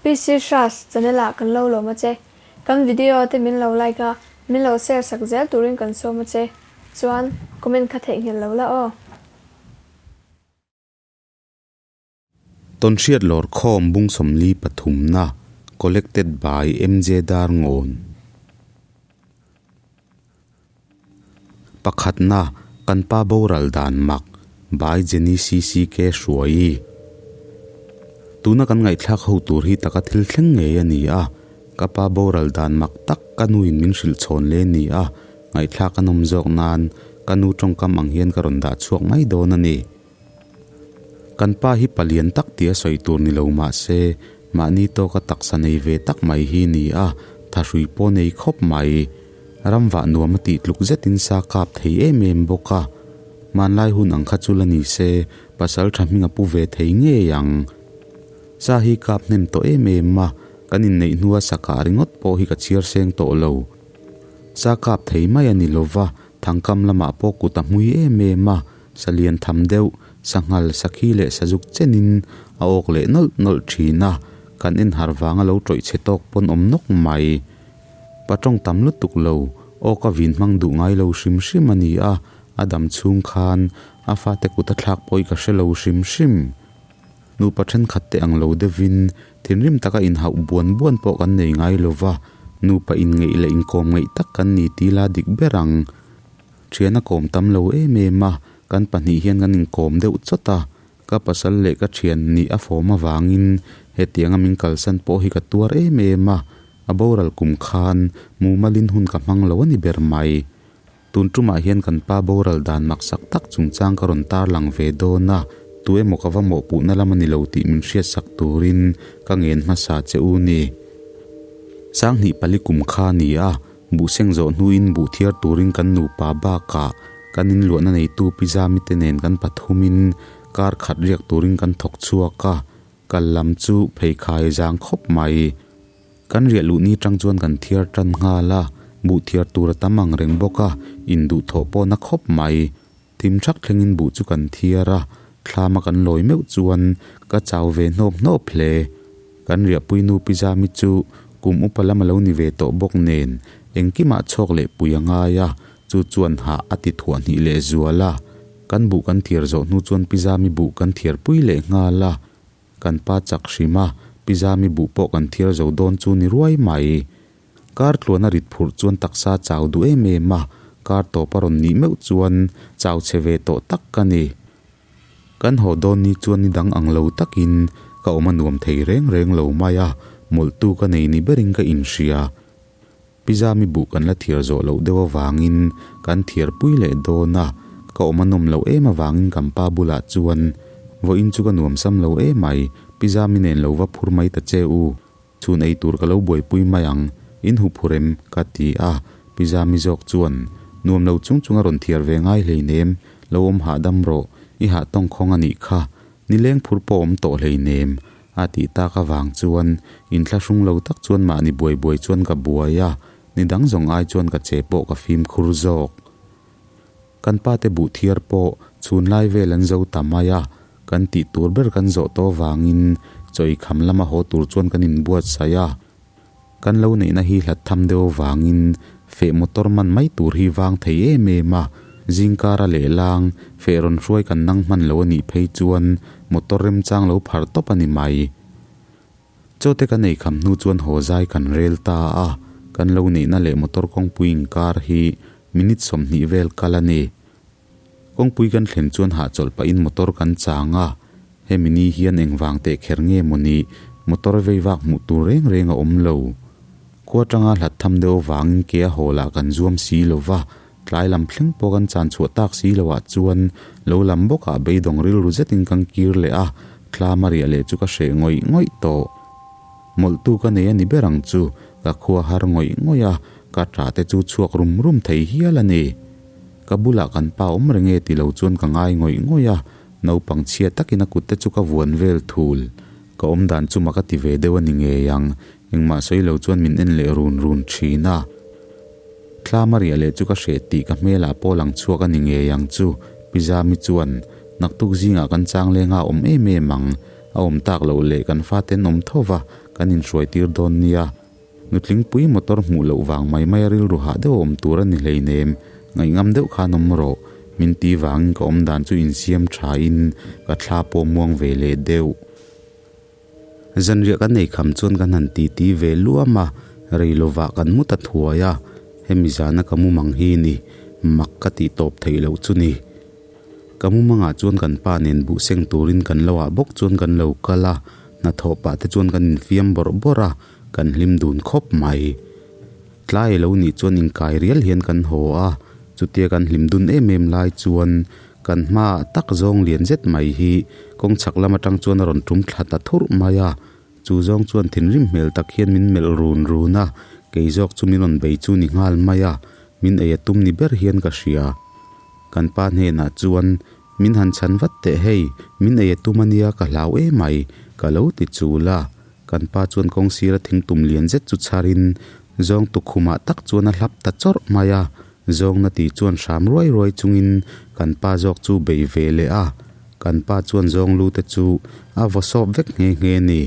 PC Hras channel ah kan lo lawm a che. Kan video te min lo like a, min lo share sak zel turin kan sawm a che. Chuan comment kha theihnghilh lo la aw. Tawnhriat lawrkhawm bung 43 na Collected by MJ Darngawn. Pakhatna, Kan pa boral dan mak by Jenny CCK Hruaii. Tuna kan ngaihthlak ho tur hi taka thil thleng ngei a ni a, ka pa boral dan mak tak ka nuin min hrilh chhawn le ni a, ngaihthlak a nawm zawk nan ka nu tawngkam ang hian ka rawn dah chhuak mai dawn a ni. Kan pa hi palian tak tia sawi tur ni lo mah se, mahni tawka taksa nei ve tak mai hi ni a, thahrui pawh nei khawp mai. Ramvah nuam a tih tluk zetin sa kap thei em em bawk a. Hmanlai hun ang kha chu la ni se, pasal tha hming a pu ve thei ngei ang. Sa hi kap hnem tawh em em a, kan inneih hnua sa kah ringawt pawh hi ka chhiar seng tawh lo. Sa kap thei mai a ni lo va, thangkam lamah pawh kut a hmui em em a, Sa lian tham deuh, sanghal, sakhi leh sazuk chenin a awk leh nawlh nawlh thin a, kan en har vanga lo tawih chhe tawk pawn awm nawk mai. Pa tawng tam lutuk lo, aw ka vin hmang duh ngai lo hrim hrim a ni a, a dam chhung khan a fate kut a thlak pawh i ka hre lo hrim hrim. Nupa thenkhat te ang lo deuhin thinrim taka inhauh buan buan pawh kan nei ngai lo va, nupa inngeih leh inkawm ngeih tak kan ni ti la dik ber ang. Thian a kawm tam lo em em a, kan pahnih hian kan inkawm deuh chawt a, ka pasal leh ka thian nih a fawm avangin hetianga min kalsan pawh hi ka tuar em em a, a boral kum khan mumalin hun ka hmang lo a ni ber mai. Tun tumah hian kan pa boral dan maksak tak chungchang ka rawn tarlang ve dawn a, tu emaw ka va mawhpuhna lam a ni lo tih min hriatsak turin ka ngen hmasa che u ni. Sanghnih pali kum kha a ni a, Buh seng zawh hnuin buh thiar turin kan nupa bakah kan inluahna neitu Pi Zami te nen kan pathumin kar khat riak turin kan thawk chhuak a, kal lam chu pheikhai zang khawp mai. Kan riah luh ni tang chuan kan thiar tan nghal a, buh thiar tur a tam ang reng bawk a, induhthawh pawh na khawp mai. Thim thak thlengin buh chu kan thiar a, thlama kan lawi meuh chuan ka chau ve hnawp hnawp hle. Kan riahpui nu Pi Zami chu kum upa lam a lo ni ve tawh bawk nen engkimah chhawk leh pui a ngai a, chu chuan hah a ti thuah hnih leh zual a. Kan buh kan thiar zawh hnu chuan Pi Zami buh kan thiar pui leh nghal a. Kan pa chak hrim a, Pi Zami buh pawh kan thiar zo dawn chu ni ruai mai. Kar tluan a rit phurh chuan taksa chau duh em em a, kar tawp a rawn nih meuh chuan chau chhe ve tawh tak ka ni. Kan haw dawn ni chuan ni dang ang lo takin ka awm a nuam thei reng reng lo mai a, mawlhtu ka nei ni berin ka inhria. Pizza mi buh kan la thiar zawh loh deuh avangin kan thiar pui leh dawn a, ka awm a nawm loh em avangin kan pa bulah chuan, Vawiin chu ka nuam sam lo emai, pizza mi nen lo va phur mai ta che u. Chhun ei tur ka lo buaipui mai ang, in hu phur em? ka ti a, Pi Zami zawk chuan, Nuam lo chung chung a rawn thiar ve ngai hleinem, lo awm hahdam rawh, i hah tawng khawng a nih kha, nileng phur pawh awm tawh hleinem, a tih tak avang chuan inthlahrung lo tak chuan mahni buai buai chuan ka buai a, ni dang zawng ai chuan ka che pawh ka fimkhur zawk. Kan pate buh thiar pawh chhun lai vel an zo ta mai a, kan tih tur ber kan zawh tawh vangin chawi kham lama haw tur chuan kan inbuatsaih a. Kan lo neihna hi hlat tham deuh vangin feh motor man mai tur hi vang thei em em a, zingkara lehlang feh rawn hruai kan nang hman lo a nih phei chuan motor remchang lo phar tawp a ni mai. Chawte kan ei kham hnu chuan haw zai kan rel ta a, kan lo neihna leh motor kawngpui inkar hi minute 20 vel kal a ni. Kawngpui kan thlen chuan hahchawlh pahin motor kan chang a, hemi ni hian engvang teh kher nge maw ni motor vei vak hmuh tur reng reng a awm lo. Khua tanga hlat tham deuh avangin ke a haw lah kan zuam si lo va, tlai lam thleng pawh kan chan chhuah tak si lo ah chuan lo lam bawkah beidawng rilru zetin kan kir leh a, thlam a riah leh chu ka hreh ngawih ngawih tawh. Mawlhtu ka nei a ni ber ang chu, ka khua har ngawih ngawih a, ka tah te chu chhuak rum rum thei hial a ni. Ka bulah kan pa awm reng e ti lo chuan ka ngai ngawih ngawih a, naupang chhia takin a kut te chu ka vuan vel thul. Ka awm dan chu mak a ti ve deuh a ni ngei ang, engmah sawi lo chuan min en leh run run thin a. Thlam a riah leh chu ka hreh tih ka hmelah pawh lang chhuak a ni ngei ang chu, Pi Zami chuan naktuk zingah kan chang leng a awm em em ang, a awm tak loh leh kan fate an awm tho va. Kan inhruaitir dawn nia. Nutlingpui motor hmuh loh vang mai mai a rilru hah deuh a awm tur a ni hleinem, ngaihngam deuh khan awm rawh, min ti vangin ka awm dan chu insiam tha in ka thla pawh muang ve leh deuh. Zanriah kan nei kham chuan kan han titi ve luam a, rei lovah kan mu ta thuai a, hemi zana ka mumang hi ni, mak ka tih tawp theih loh chu ni. Ka mumangah chuan kan pa nen buh seng turin kan lo ah bawk chuan kan lo kal a, hnathawh pah te chuan kan infiam bawrh bawrh a, kan hlim dun khawp mai. Tlai lo nih chuan inkai rial hian kan haw a, chutia kan hlim dun em em lai chuan kan hmaah tak zawng lian zet mai hi kawng chhak lam atang chuan a rawn tum thla ta thurh mai a, chu zawng chuan thinrim hmel tak hian min melh run run a, kei zawk chu min rawn bei chu ni nghal mai a, min ei a tum ni ber hian ka hria. Kan pa hnenah chuan, Min han chhan vat teh hei, min ei a tum a nia ka hlau em mai, ka lo ti chul a. Kan pa chuan kawng sira thingtum lian zet chu chharin zawng tukkhumah tak chuan a hlap ta chawrh mai a. Zawngna ti chuan hram ruai ruai chungin kan pa zawk chu bei ve leh a. Kan pa chuan zawng lu te chu a vaw sawp vek nghe nghe a ni.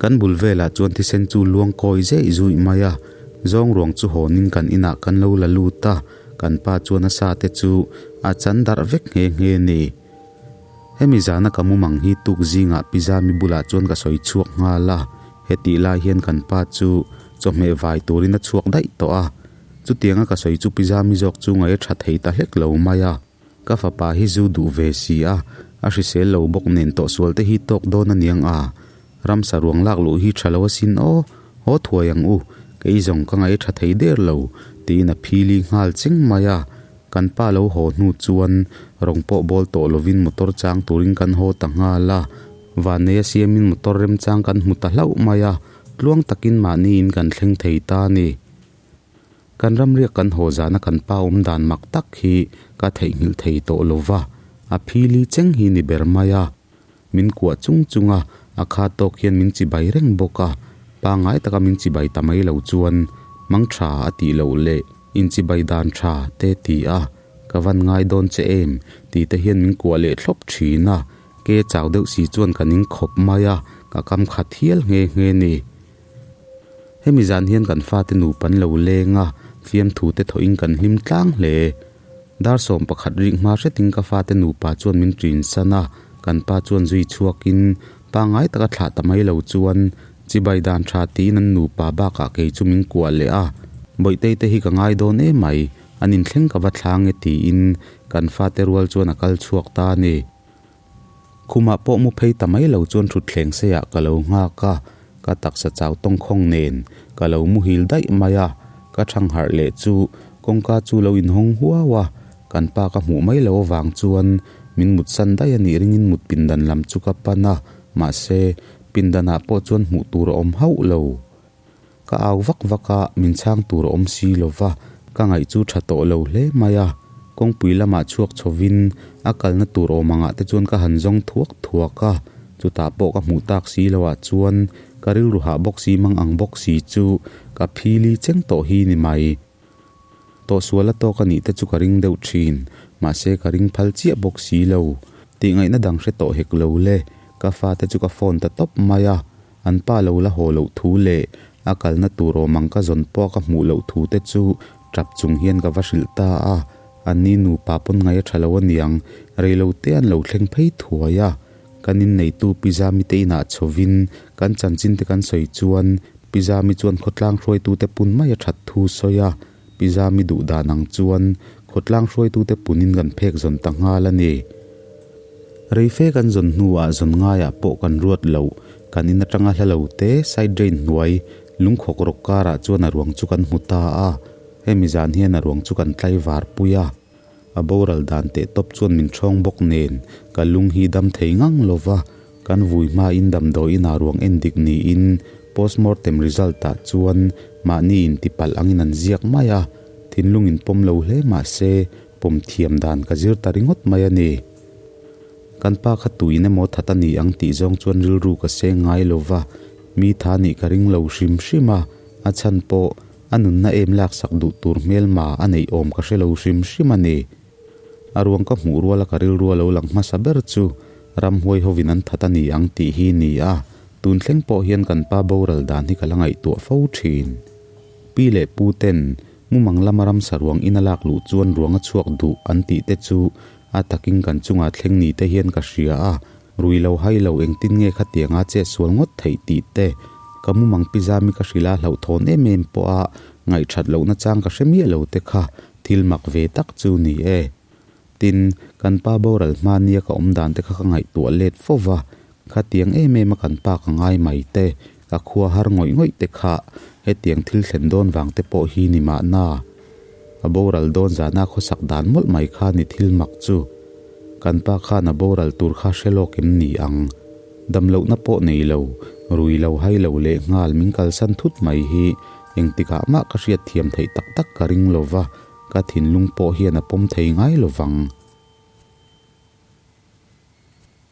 Kan bul velah chuan thisen chu luang kawi zeih zuih mai a, zawng ruang chu hawnin kan inah kan lo la lut a, kan pa chuan a sa te chu a chan darh vek nghe nghe a ni. Hemi zana ka mumang hi tuk zingah Pizami bulah chuan ka sawi chhuak nghal a, hetih lai hian kan pa chu chawhmeh vai turin a chhuak daih tawh a, chutianga ka sawi chu Pizami zawk chu ngaih a tha thei ta hlek lo mai a. Ka fapa hi zu duh ve si a, a hrisel lo bawk nen tawhsual te hi tawk dawn a niang a, ramsa ruang lak luh hi tha lo asin aw, haw thuai ang u, kei zawng ka ngaih tha thei der lo, tiin a phili nghal cheng mai a. Kan pa lo haw hnu chuan rawng pawh bawl tawh lovin motor chang turin kan haw ta nghal a, vanneia siamin motor remchang kan hmu ta hlauh mai a, tluang takin mahniin kan thleng thei ta a ni. Kan ramriak kan haw zana kan pa awm dan mak tak hi ka theihnghilh thei tawh lo va, a phili cheng hi ni ber mai a. Min kuah chung chung a, a kha tawk hian min chibai reng bawk a, pangngai taka min chibai ta mai lo chuan mang tha a tih loh leh inchibai dan tha te ti a, ka van ngai dawn che em tih te hian min kuah leh thlawp thin a, ke chau deuh si chuan ka ning khawp mai a, ka kam khat hial nghe nghe ni. Hemi zan hian kan fate nupa an lo leng a, fiamthu te thawhin kan hlim tlang hle. Dar 11 rik hma hretin ka fate nupa chuan min ṭin san a, kan pa chuan zui chhuakin pangngai taka thlah ta mai lo chuan chibai dan ṭha tiin an nupa bakah kei chu min kuah leh a, Bawihtei te hi ka ngai dawn emai, an inthleng ka va thlang e tiin kan fate rual chuan a kal chhuak ta a ni. Khumah pawh mu phei ta mai lo chuan thutthleng seiah ka lo nghak a, ka taksa chau tawngkhawng nen ka lo muhil daih mai a, ka thangharh leh chu kawngka chu lo inhawng huau a, kan pa ka hmuh mai lo avang chuan min mutsan daih a nih ringin mut pindan lam chu ka pan a, mahse pindanah pawh chuan hmuh tur a awm hauh lo. Ka au vak vak a, min chhang tur a awm si lo va, ka ngaih chu tha tawh lo hle mai a. Kawngpui lamah chhuak chhovin a kalna tur awm angah te chuan ka han zawng thuak thuak a, chutah pawh ka hmuh tak si loah chuan ka rilru hah bawk si mang ang bawk si chu ka phili cheng tawh hi ni mai. Tawhsual a tawk a nih te chu ka ring deuh thin, mahse ka ring phal chiah bawk si lo. Tihngaihna dang hre tawh hek lo le, ka fate chu ka phone ta tawp mai a. An pa lo la haw loh thu leh a kalna tur awm ang ka zawn pawh ka hmuh loh thu te chu tap chung hian ka va hrilh ta a, an ni nupa pawn ngaih a tha lo aniang, rei lo te an lo thleng phei thuai a. Kan inneitu Pi Zami te inah chhovin kan chanchin te kan sawi chuan Pi Zami chuan khawtlang hruaitute pun mai a that thu sawi a, Pi Zami duh dan ang chuan khawtlang hruaitute punin kan phek zawn ta nghal a ni. Reife kan zawn hnuah zawn ngaiah pawh kan ruat loh, kan in atanga hla lo te side drain hnuai lungkhawk rawk karah chuan a ruang chu kan hmu ta a, hemi zan hian a ruang chu kan tlaivar pui a. A boral dan teh tawp chuan min ṭhawng bawk nen ka lung hi dam thei ngang lo va, kan vui hmain damdawi inah ruang en dik niin postmortem result ah chuan mahni intipalh angin an ziak mai a, thinlung inpawm lo hle mah se pawm thiam dan ka zir ta ringawt mai a ni. Kan pa kha tuin emaw that a ni ang tih zawng chuan rilru ka seng ngai lo va, mi tha nih ka ring lo hrim hrim a, a chhan pawh a nunna em laksak duh tur hmelma a neih awm ka hre lo hrim hrim a ni. A ruang ka hmuh ruala ka rilru a lo lang hmasa ber chu ramhuai hovin an that a ni ang tih hi ni a. Tun thleng pawh hian kan pa boral dan hi ka la ngaihtuah fo thin. Pi leh pu ten mumang lama ramsa ruang in a lak luh chuan ruang a chhuak duh an tih te chu a takin kan chungah thleng ni te hian ka hria a, rui lo hai lo engtin nge khatianga chet sual ngawt theih tih te ka mumang pi zami ka hrilh a hlauhthawn em em pawh a ngaihthat lohna chang ka hre miah lo te kha thil mak ve tak chu ni e. Tin, kan pa boral hma nia ka awm dan te kha ka ngaihtuah let fo va, khatiang em em a kan pa ka ngai mai te, ka khua har ngawih ngawih te kha hetiang thil thlen dawn vang te pawh hi ni mahna. A boral dawn zana khawsak dan mawlh mai kha ni thil mak chu. Kan pa khan a boral tur kha hre lawk em ni ang. Damlohna pawh nei lo, rui lo hai lo leh nghal min kalsan thut mai hi engtikah mah ka hriatthiam theih tak tak ka ring lo va, Ka thinlung pawh hian a pawm thei ngai lo vang.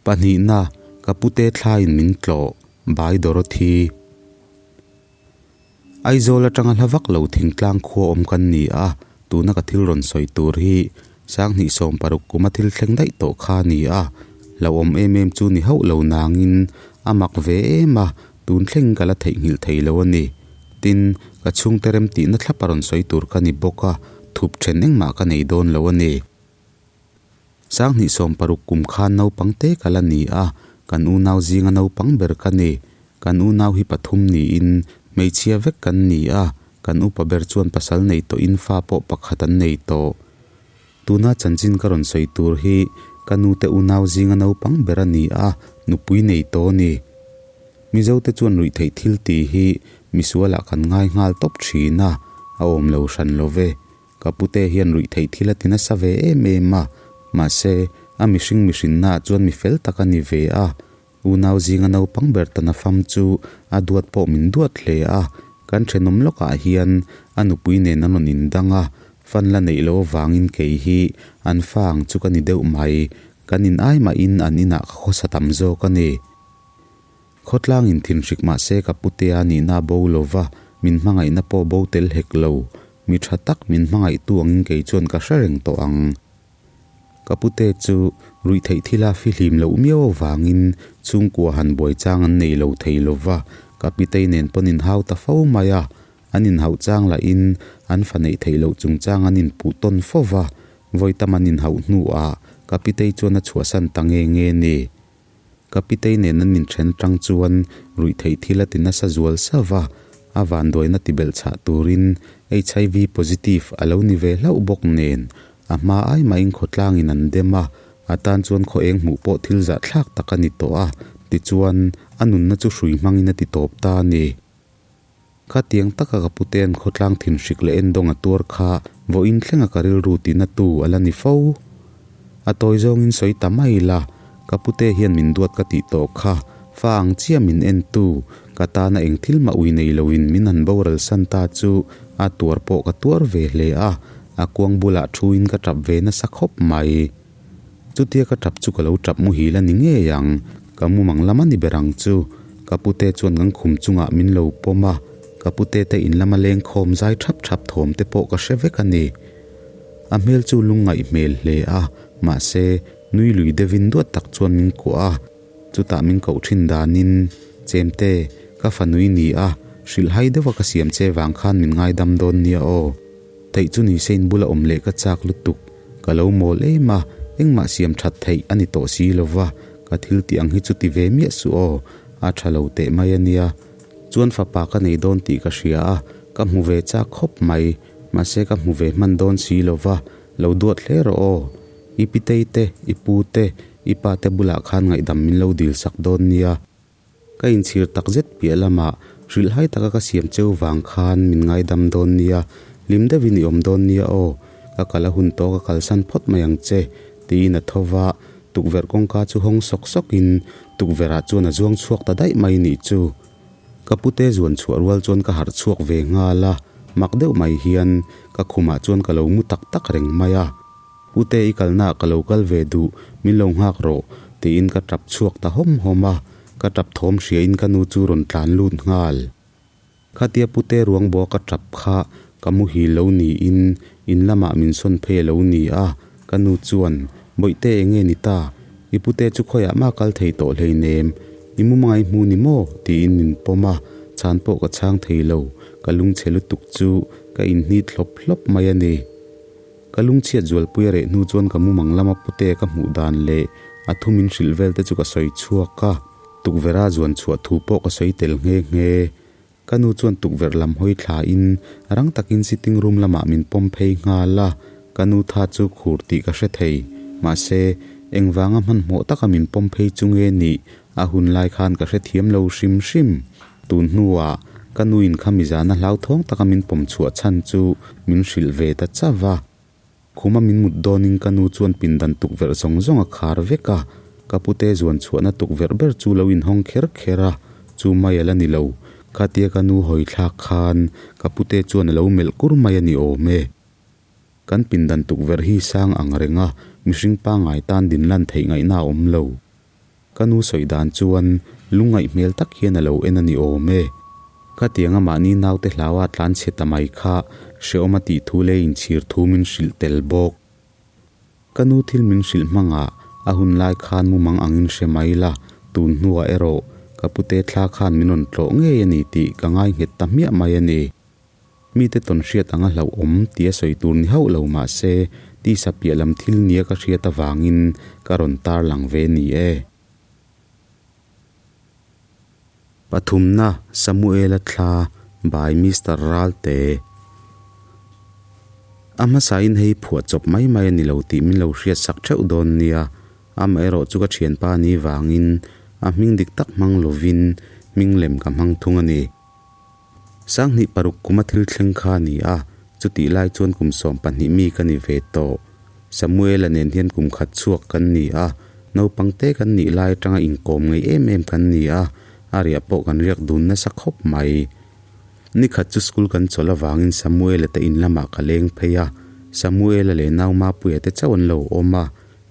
Pahnihna, ka pute thlaiin min tlawh, Bai Dorothy. Aizawl atanga hla vak lo thingtlang khua awm kan ni a, tuna ka thil rawn sawi tur hi Sanghnih 60 kuma thil thleng daih tawh kha a ni a, hlauhawm em em chu ni hauh lo nangin a mak ve em a, tun thleng ka la theihnghilh thei lo a ni. Tin, ka chhungte remtihna thlap a rawn sawi tur ka ni bawk a, thup then engmah ka nei dawn lo a ni. Sanghnih 60 kum khan naupang te ka la ni a, kan unau zinga naupang ber ka ni. Kan unau hi pathum niin hmeichhia vek kan ni a, kan upa ber chuan pasal nei tawhin fa pawh pakhat an nei tawh. Tuna chanchin ka rawn sawi tur hi ka nute unau zinga naupang ber a ni a, nupui nei tawh a ni. Mizote chuan ruihtheih thil tih hi misualah kan ngai nghal tawp thin a, a awm lo hran lo ve. Ka pute hian ruihtheih thil a ti nasa ve em em a, mahse, a mihring mihrinnaah chuan mi fel tak a ni ve a. Unau zinga naupang ber tana fam chu a duat pawh min duat hle a, kan thenawm lawkah hian a nupui nen an rawn indang a, fan la neih loh avangin kei hi an fa ang chu ka ni deuh mai, kan in ai mahin an inah ka khawsa tam zawk a ni. Khawtlangin thinhrik mah se ka putea nihna a bo lo va, min hmangaihna pawh bo tel hek lo. Mi tha tak min hmangaihtu angin kei chuan ka hre reng tawh ang. Ka pute chu ruihtheih thila fihlim loh miau avangin chhungkua han buai chang an nei lo thei lo va, ka pitei nen pawn inhau ta fo mai a. An inhauh chang lahin an fa neih theih loh chungchang an inpuh tawn fo va, vawi tam an inhauh hnuah ka pitei chuan a chhuahsan ta nge nge ni. Ka pitei nen an inthen tang chuan ruihtheih thil a ti nasa zual sauh a, a vanduaina ti belh chhah turin HIV positive a lo ni ve hlauh bawk nen a hma ai mahin khawtlangin an dem a, a tan chuan khaw eng hmuh pawh thil zahthlak tak a ni tawh a, tichuan a nunna chu hrui hmangin a ti tawp ta a ni. Khatiang taka ka pute'n khawtlang thinhrik leh endawng a tuar kha vawiin thlenga ka rilru tihna tu a la ni fo. A tawi zawngin sawi ta mai la, ka pute hian min duat ka tih tawh kha, fa ang chiah min en tu, ka tana eng thil mah ui nei loin min han boral san ta chu a tuar pawh ka tuar ve hle a, a kuang bulah thuin ka tap ve nasa khawp mai. Chutia ka tap chu ka lo tap muhil a ni ngei ang, ka mumang lam a ni ber ang chu. Ka pute chuan kan khum chungah min lo pawm a, ka pute te in lama leng khawm zai thap thap thawm te pawh ka hre vek a ni. A hmel chu lungngaih hmel hle a, mahse, nui lui deuhin duat tak chuan min kuah a, chutah min koh thin danin, Chemte, ka fanui ni a, hrilhhai deuha ka siam che vang khan min ngaidam dawn nia aw. Theih chu ni se in bula awm leh ka chak lutuk. Ka lo mawl em a, engmah siam that theih a ni tawh si lo va, ka thil tih ang hi chu ti ve miah suh aw, a tha lo teh mai a nia. Chuan fapa ka nei dawn tih ka hria a, ka hmu ve chak khawp mai, mahse ka hmu ve hman dawn si lo va, lo duat hle rawh aw. I pitei te, i pu te, i pa te bulah khan ngaihdam min lo dil sak dawn nia. Ka inchhir tak zet piah lamah hrilhhai taka ka siam cheu vang khan min ngaidam dawn nia, hlim deuhin i awm dawn nia aw, ka kal a hun tawh ka kalsan phawt mai ang che, tiin a tho va, tukverh kawngka chu hawng sawk sawkin tukverhah chuan a zuang chhuak ta daih mai nih chu. Ka pute zuan chhuah rual chuan ka harh chhuak ve nghal a, mak deuh mai hian ka khumah chuan ka lo mu tak tak reng mai a. Pute i kalnaah ka lo kal ve duh, min lo nghak rawh, tiin ka tap chhuak ta hawm hawm a, ka tap thawm hriain ka nu chu rawn tlan lut nghal. Khatia pute ruang bua ka tap kha ka muhil lo niin in lamah min sawn phei a lo ni a, ka nu chuan, Bawihte enge ni ta? I pute chu khawiah mah kal thei tawh hleinem. I mumanga i hmu ni maw? tiin min pawm a, chhan pawh ka chhang thei lo, ka lungchhe lutuk chu ka inhnit hlawp hlawp mai a ni. Ka lungchhiat zualpui a reh hnu chuan ka mumang lama pute ka hmuh dan leh a thu min hrilh vel te chu ka sawi chhuak a, tukverha zuan chhuah thu pawh ka sawi tel nghe nghe. Ka nu chuan tukverh lam hawi thlain rang takin sitting room lamah min pawm phei nghal a, ka nu tha chu khur tih ka hre thei. Mahse, engvanga hmanhmawh taka min pawm phei chu nge nih a hun lai khan ka hrethiam lo hrim hrim. Tun hnuah ka nuin kha mizana hlauthawng taka min pawm chhuah chhan chu min hrilh ve ta chauh a. Khuma min mut dawnin ka nu chuan pindan tukverh zawng zawng a khar vek a, ka pute zuan chhuahna tukverh ber chu lo inhawng kher kher a, chu mai a la ni lo. Khatia ka nu hawi thlak khan ka pute chuan a lo melh kur mai a ni awm e. Kan pindan tukverh hi sang ang reng a, mihring pangngai tan din lan theih ngaihna a awm lo. Ka nu sawi dan chuan lungngaih hmel tak hian a lo en a ni awm e. Khatianga mahni naute hlaua tlan chhe ta mai kha hrehawm a tih thu leh inchhir thu min hrilh tel bawk. Ka nu thil min hrilh hmangah a hun lai khan mumang angin hre mai la, tun hnuah erawh ka pute thla khan min rawn tlawh ngei a ni tih ka ngai nghet ta hmiah mai a ni. Mite tawn hriat anga hlauhawm tia sawi tur ni hauh lo mah se, tisa piah lam thil nia ka hriat avangin ka rawn tarlang ve ni e. Pathumna Samuela thla by Mister Ralte. A hmasain hei phuah chawp mai mai a ni lo tih min lo hriat sak theuh dawn nia, amaherawh chu ka thianpa ni vangin a hming dik tak hmang lovin hming lem ka hmang thung a ni. Sanghnih paruk kuma thil thleng kha a ni a, chutih lai chuan kum 12 mi ka ni ve tawh. Samuela nen hian kum khat chhuak kan ni a, naupang te kan nih lai atanga inkawm ngei em em kan ni a, a riah pawh kan riak dun nasa khawp mai. Ni khat chu school kan chawlh avangin Samuela te in lamah ka leng phei a, Samuela leh nau Mapuia te chauh an lo awm a,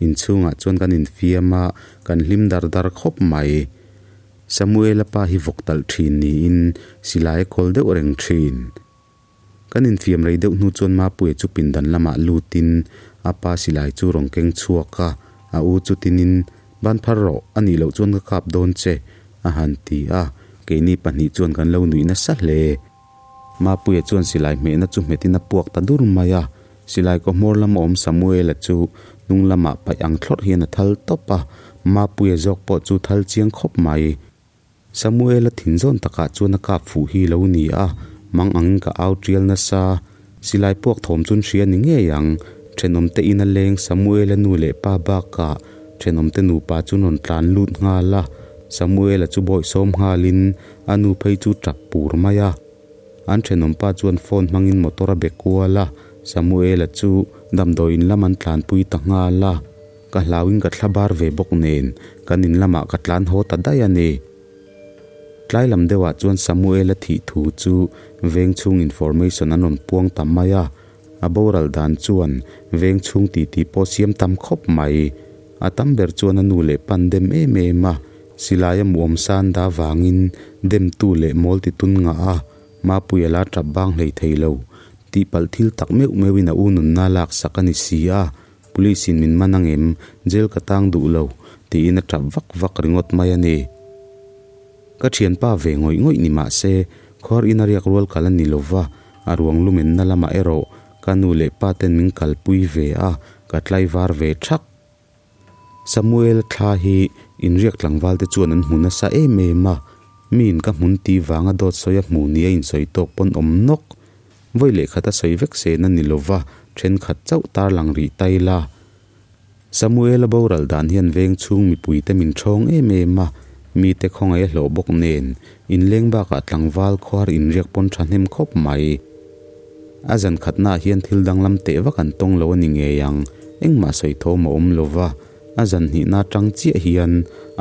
inchhungah chuan kan infiam a, kan hlim dar dar khawp mai. Samuela pa hi vawk talh thin niin silai a kawl deuh reng thin. Kan infiam rei deuh hnu chuan Mapuia chu pindan lamah lutin a pa silai chu rawn keng chhuak a, a u chu tinin, Ban phar rawh, a nih loh chuan ka kap dawn che, a han ti a, keini pahnih chuan kan lo nuih nasa hle. Mapuia chuan silai hmehna chu hmetin a puak ta dur mai a, silai kaw hmawr lama awm Samuela chu hnung lamah paih ang thlawrh hian a thal tawp a, Mapuia zawk pawh chu thal chiang khawp mai. Samuela thin zawn takah chuan a kap fuh hi lo ni a, mang angin ka au tial nasa. Silai puak thawm chun hria ni ngei ang, thenawmte ina leng Samuela nu leh pa bakah thenawmte nupa chu rawn tlan lut nghal a, Samuela chu bawihsawm nghalin A nu phei chu tap pur mai a. An thenawmpa chuan phone hmangin motor a be kual a, Samuela chu damdawiin lam an tlanpui ta nghal a. Ka hlauin ka thla bar ve bawk nen kan in lamah ka tlan haw ta daih a ni. Tlai lam deuhah chuan Samuela thih thu chu veng chhung information an rawn puang ta mai a. A boral dan chuan veng chhung titi pawh siam tam khawp mai. A tam ber chuan a nu leh pan dem em em a, silai a muawm san da vangin demtu leh mawl titun ngah a, Mapuia la tap bang hlei thei lo. Tihpalh thil tak meuh meuhin a u nunna lak sak a ni si a, Police in min man angem, jail ka tang duh lo, tiin a tap vak vak ringawt mai a ni. Ka thianpa ve ngawih ngawih ni mah se, khuar ina riak rual kal a ni lo va, a ruang lumenna lamah erawh ka nu leh pa ten min kalpui ve a, ka tlaivar ve thak. Samuel thla hi inriak tlangval te chuan an hmu nasa em em a, miin ka hmun ti vanga dawt sawi a hmu nia insawi tawk pawn awm nawk. Vawi leh khat a sawi vek sen a ni lo va, thenkhat chauh tarlang rih tai la. Samuela boral dan hian veng chhung mipuite min ṭhawng em em a, mite khawngaih a hlawh bawk nen, inleng bakah tlangval khuar inriak pawn ṭhahnem khawp mai. A zan khatnaah hian thil danglam teh vak an tawng lo a ni ngei ang, engmah sawi thawm a awm lo va, a zan hnihna aṭang chiah hian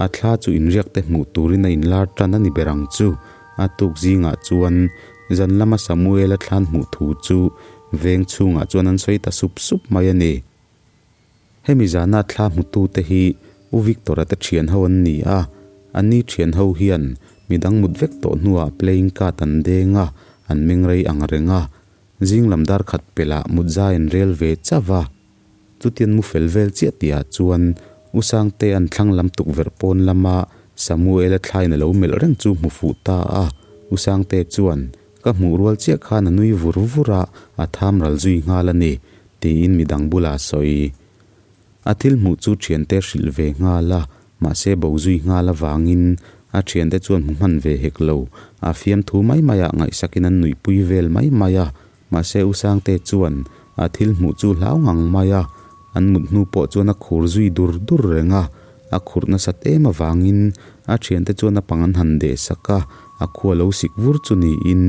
a thla chu inriak te hmuh turin a inlar ṭan a ni ber ang chu. A tuk zingah chuan zan lama Samuela thlan hmuh thu chu veng chhungah chuan an sawi ta sup sup mai a ni. Hemi zana thla hmutute hi U Victor-a te thian ho an ni a, anni thian ho hian midang mut vek tawh hnuah playing card an deng a, an meng rei ang reng a. Zing lam dar khat pelh ah mut zai an rel ve chauh a. Chutian mu fel vel chiah tihah chuan U Sangte an thlang lam tukverh pawn lama Samuela thlain a lo melh reng chu hmu fuh ta a, U Sangte chuan, Ka hmuh rual chiah khan a nui vur vur a, a tham ral zui nghal a ni, tiin midang bulah a sawi. A thil hmuh chu thiante hrilh ve nghal a, mahse bo zui nghal avangin a thiante chuan hmu hman ve hek lo, a fiamthu mai maiah ngaihsakin an nuihpui vel mai mai a, mahse U Sangte chuan a thil hmuh chu hlau ngang mai a, an mut hnu pawh chuan a khur zui dur dur reng a, a khurh nasat em avangin a thiante chuan a pang an han deh sak a, a khua lo sik vur chu niin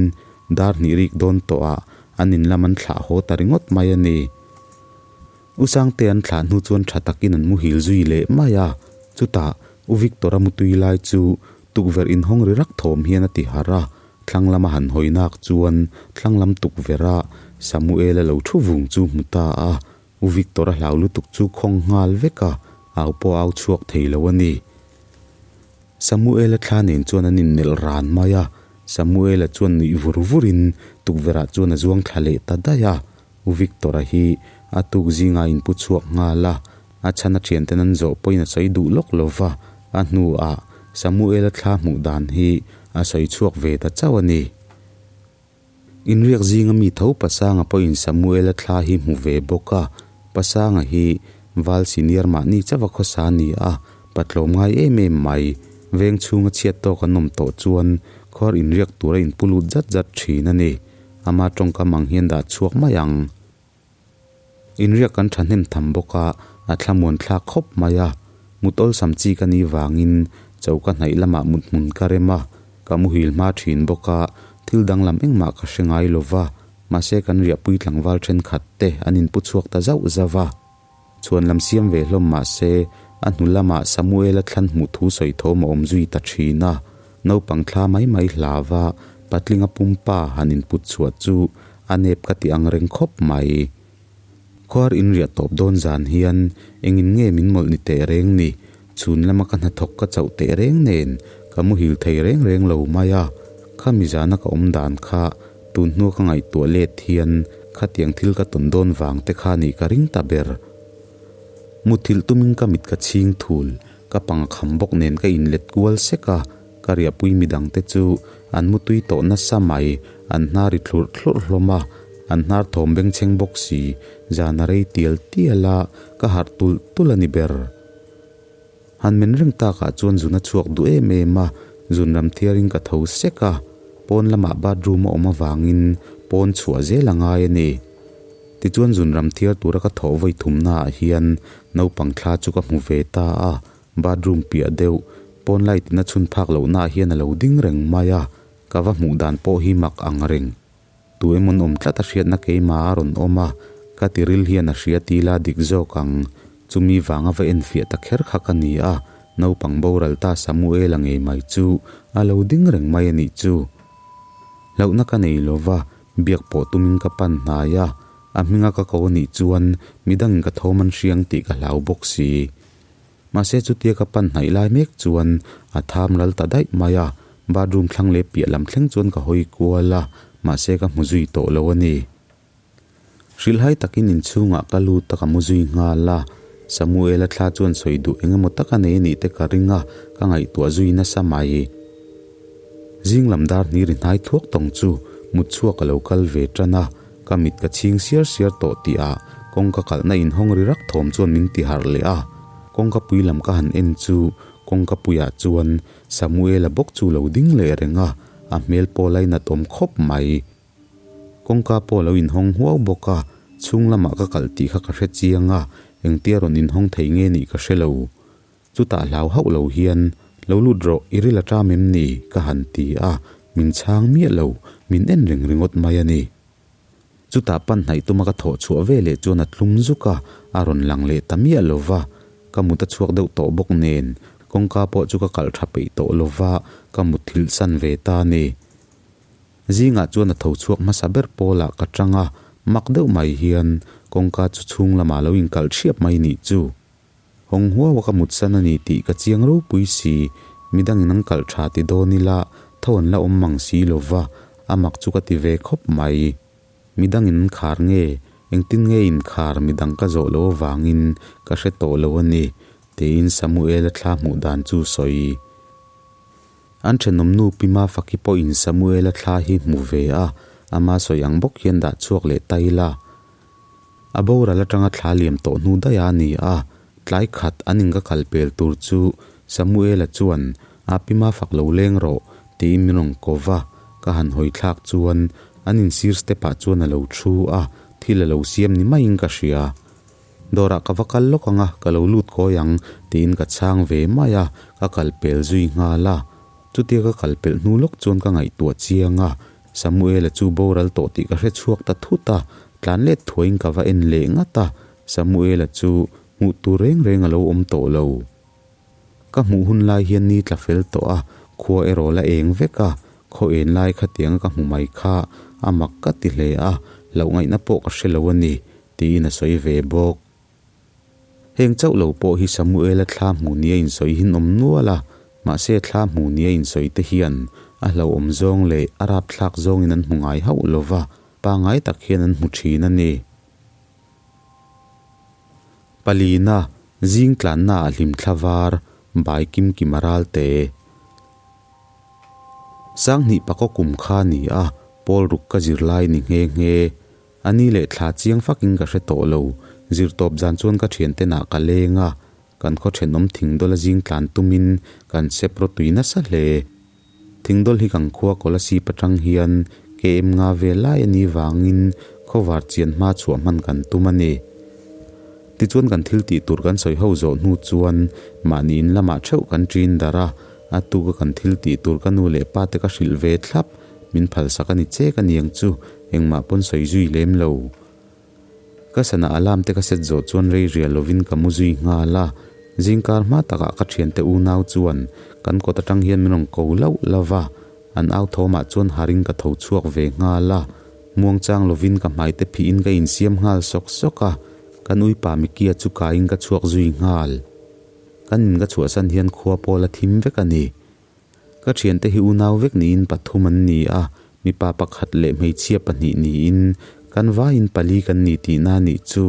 dar hnih rik dawn tawhah an in lam an thlah haw ta ringawt mai a ni. U Sangte an thlah hnu chuan tha takin an muhil zui leh mai a, chutah U Victor-a mutui lai chu tukverh inhawng ri rak thawm hian a ti harh a, thlang lama han hawi nak chuan thlang lam tukverha Samuel-a lo thu vung chu hmu ta a, U Victor-a hlau lutuk chu khawng nghal vek a, au pawh au chhuak thei lo a ni. Samuel-a thla nen chuan an innelh ran mai a, Samuel-a chuan nuih vur vurin tukverhah chuan a zuang thla leh ta daih a, U Victor-a hi a tuk zingah a inpu chhuak nghal a, a chhan a thianten an zawh pawhin a sawi duh lawk lo va, a hnuah Samuel-a thla hmuh dan hi a sawi chhuak ve ta chauh a ni. Inriak zinga mi tho Pasanga pawhin Samuel-a thla hi hmu ve bawk a, Pasanga hi Val senior mahni chauh a khawsa a ni a, patlawm ngai em em mai, veng chhunga chhiat tawk an awm tawh chuan khuar inriak tura inpu lut zat zat thin a ni. Ama tawngkam ang hian dah chhuak mai ang. Inriak kan thahnem tham bawk a, a thlamuan thlak khawp mai a. Mut awlsam chi ka nih vangin choka hnaih lamah mut hmun ka rem a, ka muhil hma thin bawk a, thil danglam engmah ka hre ngai lo va, mahse kan riahpui tlangval thenkhat te an inpu chhuak ta zauh zauh a. Chhuan lam siam ve hlawm mah se, a hnu lamah Samuela thlan hmuh thu sawi thawm a awm zui ta thin a. Naupang thla mai mai hlava patlinga pumpa han input chhuah chu a nep ka ti ang reng khawp mai. Khuar inriah tawp dawn zan hian engin nge min mawlh ni teh reng ni, chhun lama ka hnathawk ka chauh teh reng nen ka muhil thei reng reng lo mai a. Khami zana ka awm dan kha Tun hnua ka ngaihtuah let hian khatiang thil ka tawn dawn vang te kha nih ka ring ta ber. Muthilh tumin ka mit ka chhing thul, ka pang kham bawk nen ka inlet kual sek a, ka riahpui midang te chu an mutui tawh nasa mai, an hnar ri thlurh thlurh hlawm a, an hnar thawm bengchheng bawk si, zan a rei tial tial a, ka harh tulh tulh a ni ber. Han men reng takah chuan zun a chhuak duh em em a, zun ram thiarin ka tho sek a, pawn lamah bathroom a awm avangin pawn chhuah zel a ngai a ni. Tichuan zun ram thiar tura ka thawh vawi thumnaah hian naupang thla chu ka hmu ve ta a, bathroom piah deuh, pawn light in a chhun phak lohnaah hian a lo ding reng mai a, ka va hmuh dan pawh hi mak ang reng. Tu emawn awm tlat a hriatna keimah a rawn awm a, ka tiril hian a hria ti la dik zawk ang. Chumi vanga va enfiah ta kher kha ka ni a, naupang boral ta Samuela ngei mai chu a lo ding reng mai a nih chu. Hlauhna ka nei lo va, biak pawh tumin ka pan hnai a, a hminga ka ko a nih chuan midangin ka thawm an hriang tih ka hlau bawk si. Mahse chutia ka pan hnaih lai mek chuan a tham ral ta daih mai a, bathroom thlang leh piah lam thleng chuan ka hawi kual a, mahse ka hmu zui tawh lo a ni. Hrilhhai takin inchhungah ka lut a ka mu zui nghal a, Samuela thla chuan sawi duh eng emaw tak a nei a nih te ka ring a, ka ngaihtuah zui nasa mai. Zing lam dar hnih ri hnai thuak tawng chu mut chhuak a lo kal ve tan a, ka mit ka chhing siar siar tawh tih ah kawngka kalhna inhawng ri rak thawm chuan min ti harh leh a, kawngka pui lam ka han en chu kawngka puiah chuan Samuela bawk chu lo ding leh reng a, a hmel pawh lainat awm khawp mai. Kawngka pawh lo inhawng huau bawk a, chhung lamah ka kalh tih kha ka hre chiang a, engtia rawn inhawng thei nge nih ka hre lo. Chutah hlau hauh lo hian, Lo lut rawh, i ril a ṭam em ni? ka han ti a, min chhang miah lo, min en reng ringawt mai a ni. Chutah pan hnaih tuma ka thawh chhuah ve leh chuan a tlum zuk a, a rawn lang leh ta miah lo va, ka mut a chhuak deuh tawh bawk nen, kawngka pawh chu ka kalh ṭha peih tawh lo va, ka mutthilh san ve ta a ni. Zingah chuan a tho chhuak hmasa ber pawlah ka ṭang a, mak deuh mai hian kawngka chu chhung lamah lo inkalh ṭhiap mai nih chu. Hawng huau a ka mutsan a ni tih ka chiang ropui si, midangin an kalh tha ti dawn ila tho an la awm mang si lo va, a mak chu ka ti ve khawp mai. Midangin an khar nge, engtin nge inkhar midang ka zawh loh avangin ka hre tawh lo a ni, tiin Samuela thla hmuh dan chu sawi. An thenawm nu Pi Mafaki pawhin Samuela thla hi hmu ve a, ama sawi ang bawk hian dah chhuak leh ta ila. A boral atanga thla liam tawh hnu daih a ni a, tlai khat an in ka kal pel tur chu Samuela chuan a Pi Mafak lo leng rawh tiin min rawn ko va, ka han hawi thlak chuan an in sir step ah chuan a lo thu a, thil a lo siam ni maiin ka hria. Dawrah ka va kal lawk ang a, ka lo lut kawi ang, tiin ka chhang ve mai a, ka kal pel zui nghal a. Chutia ka kal pelh hnu lawk chuan ka ngaihtuah chiang a, Samuela chu boral tawh tih ka hre chhuak ta thut a, tlan let thuaiin ka va en leh ngat a, Samuela chu hmuh tur reng reng a lo awm tawh lo. Ka hmuh hun lai hian ni tla fel tawh a, khua erawh la eng vek a, khaw en lai khatianga ka hmu mai kha a mak ka ti hle a, hlauh ngaihna pawh ka hre lo a ni, tiin a sawi ve bawk. Heng chauh lo pawh hi Samuela thla hmuh nia insawi hin awm nual a, mahse thla hmuh nia insawi te hian a hlauhawm zawng leh a rapthlak zawngin an hmu ngai hauh lo va, pangngai tak hian an hmu thin a ni. Palina, zing tlanna ah hlimthla var, bai kim kim a ral te. Sanghnih pakaw kum kha ni a, pawl ruk ka zir lai ni nghe nghe. A ni leh thla chiang fakin ka hre tawh lo. Zirtawp zan chuan ka thianten ah ka leng a, kan khaw thenawm thingdawla zing tlan tumin kan sep rawtui nasa hle. Thingdawl hi kan khua Kolasib atang hian KM nga vel lai a nih vangin khawvar chian hma chhuah hman kan tum a ni. Tichuan kan thil tih tur kan sawi ho zawh hnu chuan mahni in lamah theuh kan ṭin darh a, a tuka kan thil tih tur ka nu leh pa te ka hrilh ve thlap. Min phalsak a ni chek a niang chu, engmah pawn sawi zui lem lo. Ka sana alarm te ka set zawh chuan rei rial lovin ka mu zui nghal a, zingkar hma takah ka thiante unau chuan kan kawt atang hian min rawn ko lauh lauh va, an au thawmah chuan harin ka tho chhuak ve nghal a, muangchang lovin ka hmai te phihin ka insiam nghal sawk sawk a, kan uipa Mikia chu kaiin ka chhuak zui nghal. Kan in ka chhuahsan hian khua pawl a thim vek a ni. Ka thiante hi unau vek niin pathum an ni a, mipa pakhat leh hmeichhia pahnih niin kan vaiin pali kan ni tihna a nih chu.